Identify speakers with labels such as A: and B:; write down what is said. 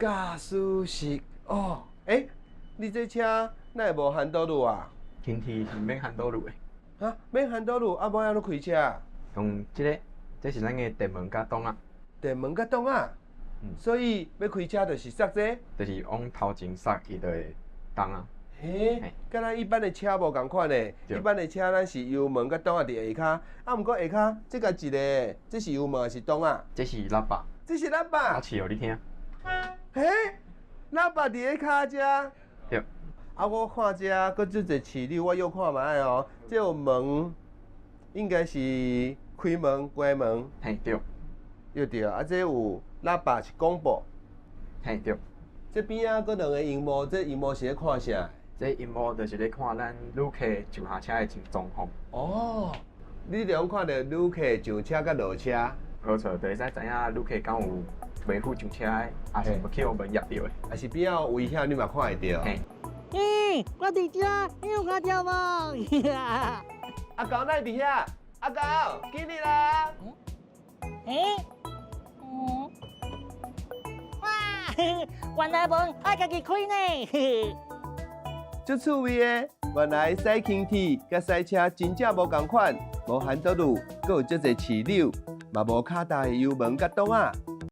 A: 駕駛室哦，欸，你這車哪會無 handle 啊？
B: 輕鐵是免 handle 的。
A: 啊，免 handle 啊，欲按怎開車？
B: 用這个，這是咱的電門佮擋仔。
A: 電門佮擋仔。所以欲開車就是剎這。
B: 就是往頭前剎，伊就會動啊。
A: 嘿，佮咱一般的車無仝款呢。一般的車咱是油門佮擋仔佇下跤，啊，毋過下跤這個一个，這是油門還是擋仔？
B: 這是喇叭。
A: 這是喇叭。
B: 我試予你聽。
A: 嘿，喇叭佇咧跤遮。
B: 對。
A: 啊，我看這閣足濟飼料，我欲看覓哦。這有門，應該是開門、關門。
B: 嘿，對。
A: 對對，啊，這有喇叭是廣播。
B: 嘿，對。
A: 這邊仔閣兩个螢幕，這螢幕是咧看啥？
B: 這螢幕就是咧看咱旅客上下車的狀況。
A: 哦，你就看著旅客上車佮落車。
B: 無錯，就會使知影旅客敢有袂赴上車的，抑是欲去予門挾著的。
A: 抑是邊仔有危險，你嘛看會著。
B: 嘿。
C: 咦，我佇遮，你有看著無？
A: 阿狗哪會佇遐？阿狗，緊入來。
C: 欸？嗯。哇，原來門愛家己開呢。
A: 足趣味的，原來駛輕鐵佮駛車真正無仝款，無 handle，閣有足濟飼料，嘛無較大的油門佮擋仔。